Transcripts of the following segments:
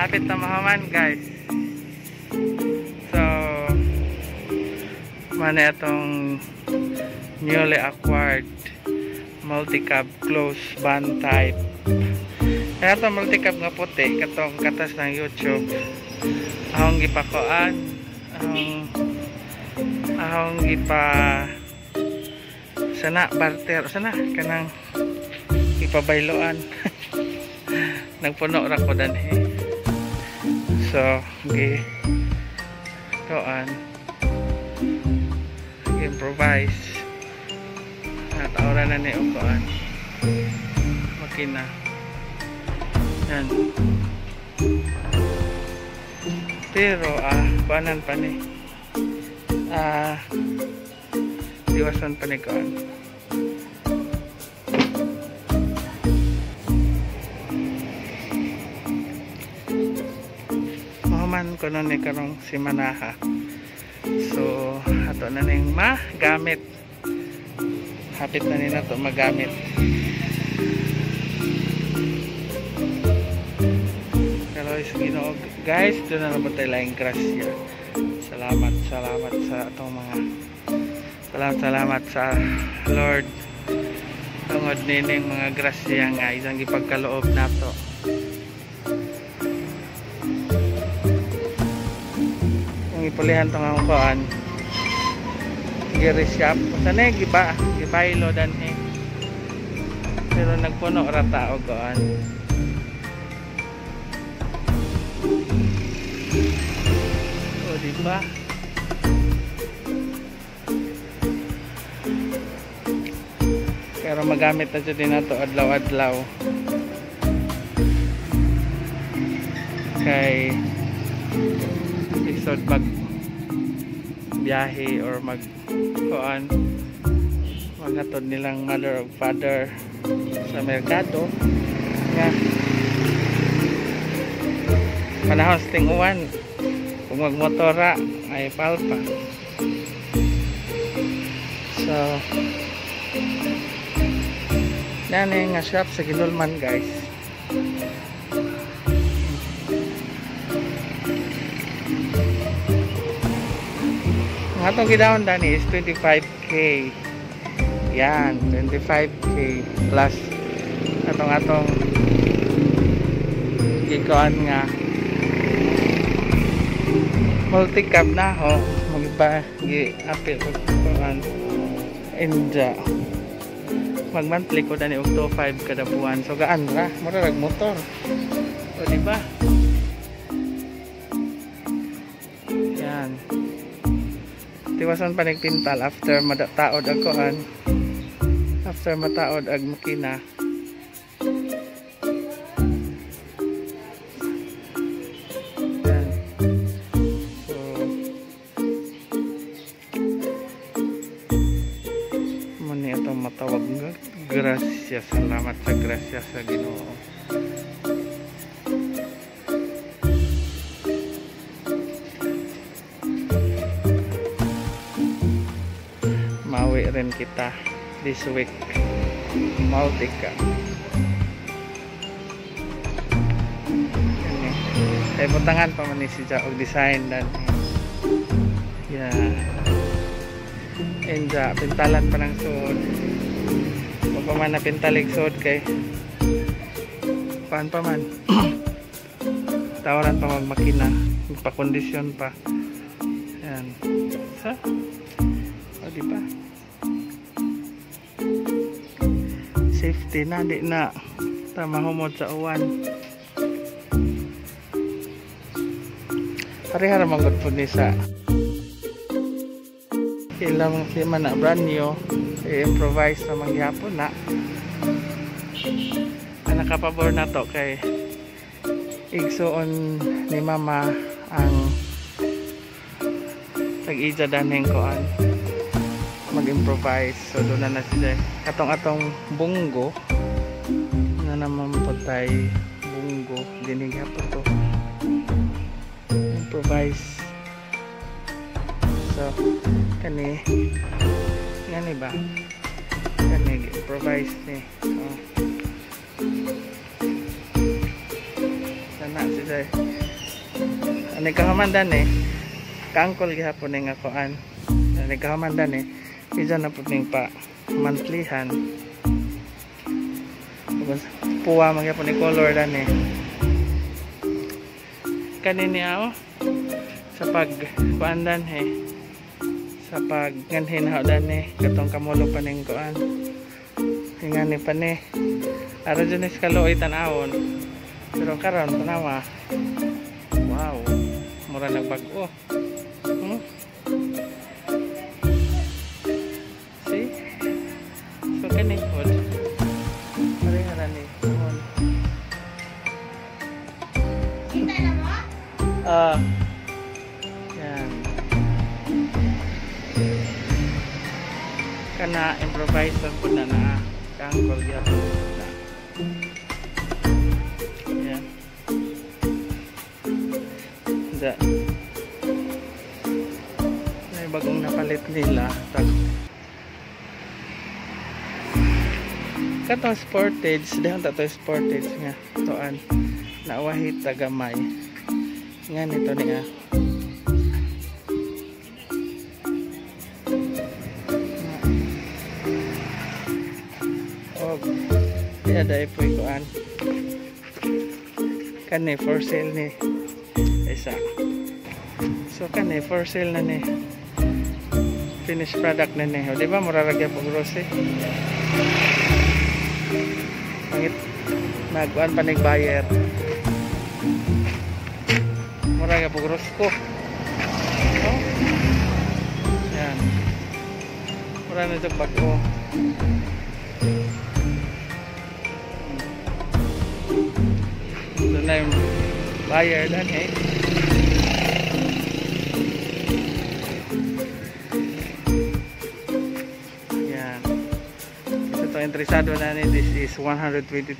Hapit na mahuman, guys. So mao atong newly acquired multicab close van type. Kaya itong multicab nga puti, katong katas ng YouTube, akong gipakuan, akong gipa sana barter sana kanang ipabayloan. Nagpuno ra ko danhi, so gi kuan, improvise natawra na ni og kuan makina. Yan. Pero kuanan pa ni, diwasan pa ni kuan. Mahuman ko nun ni karong simanaha. So ato na ning magamit. Hapit na ni nato magamit. Pero is Ginoo, guys, doon na naman tayo laing grasya. Salamat, salamat sa atong mga, salamat, salamat sa Lord tungod nining mga grasya nga isang gipagkaloob nato. Ang ipulihan tong ang kuan giri shop sana giba gibaylo danhi, pero nagpuno ra ta og kuan. O di ba? Pero magamit na jud nato adlaw-adlaw kay isod mag biyahe or mag kuan, maghatod nilang mother or father sa merkado nga panahon sa ting-uwan, kung magmotora ay palpa. So yan nga shop sa Guindulman, guys. Ang atong gidown dani is 25K. Yan, 25K plus atong atong gikuan nga multicab na ho, magiba gi-apil og kuan and mag monthly ko dani og 2.5 kada buwan. So gaan ra, mura rag motor. O di ba? Yan. Tiwasan pa nagpintal after mataod ag kuan, after mataod ag makina. Yan. So muna itong matawag nga grasya. Salamat sa grasya sa Ginoo. Mawi rin kita this week multicab. Kay butangan pa man ni siya og design dan. Yeah. And pintalan pa ng suod. Wa pa man napintalig suod kay kuan pa man. Tawaran pa magmakina, magpa-kondisyon pa. Yan. So, o di ba? Safety na, di na ta mahumod sa uwan. Parehara man gud pud ni sa ilang si man na brand new, i-improvise na mangyapon na. Ang nakapabor na to kay igsuon ni mama ang tag-ija danheng kuan mag-improvise. So doon na na siya katong atong bunggo na naman po tay bunggo dinig hapon to improvise. So kani ngani ba kani improvise ni. Oh. Sana siya Ani kahamandan eh. Kaangkol gihapon ning akoan. Ani kahamandan eh. Medyo na pud ning pa monthlyhan. Puwa man gyapon ni color dan eh. Kani niya oh. Sa pag kuan dan eh. Sa pag nganhin ha dan eh katong kamulo pa ning kuan. Ngani pa ni. Aron jud ni sa kaluoy tan-awon. Pero karon tanawa. Wow, mura nagbag-o. See? So kani pod. Pareha ra ni. Kita na mo? Ah. Yan. Kana improvise lang po na na kangkol gyapon na. Yan. Da. May bagong napalit nila. Katong Sportage, dihon ta to Sportage nga tuan. Nawahit ta gamay. Nga nito niya. Og diya dai po'y kuan. Kani for sale ni isa. So kani for sale na ni. Finished product na ni. O di ba mura ra gyud pog rose. Pangit nagkuan pa nig buyer. Mura gyud pog rose ko. Oh. Yan. Mura na jud bag-o. Doon na yung buyer dan eh. Yan. Ito to, interesado na ni, this is 120,000.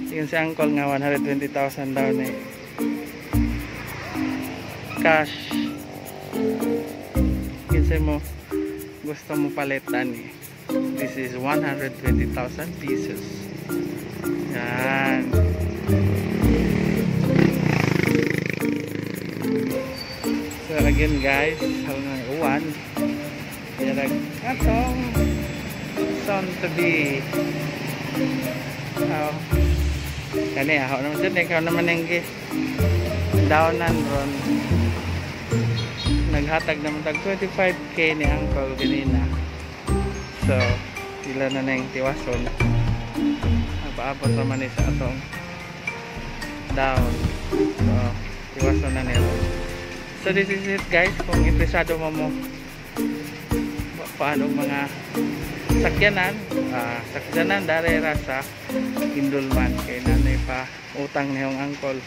Tingin si uncle nga 120,000 daw ni. Cash. Kinsa mo gusto mo palitan eh. This is 120,000 pieces. Yan. So again guys, hanggang uwan. Yarag atong soon to be. Oh. Kani ako naman dyan, ikaw naman yung downan ron. Naghatag naman tag 25K ni uncle ganina. So, sila na na yung tiwason. Paabot naman ni sa atong down. So, tiwason na nila. So, this is it guys. Kung interesado mo mo paano mga sakyanan, sakyanan darera sa Guindulman kay nanay pa utang niyong uncle.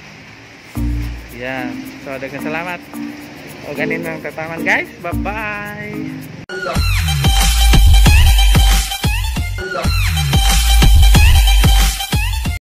Yan. So, daghang salamat. O ganin lang tataman guys. Bye-bye.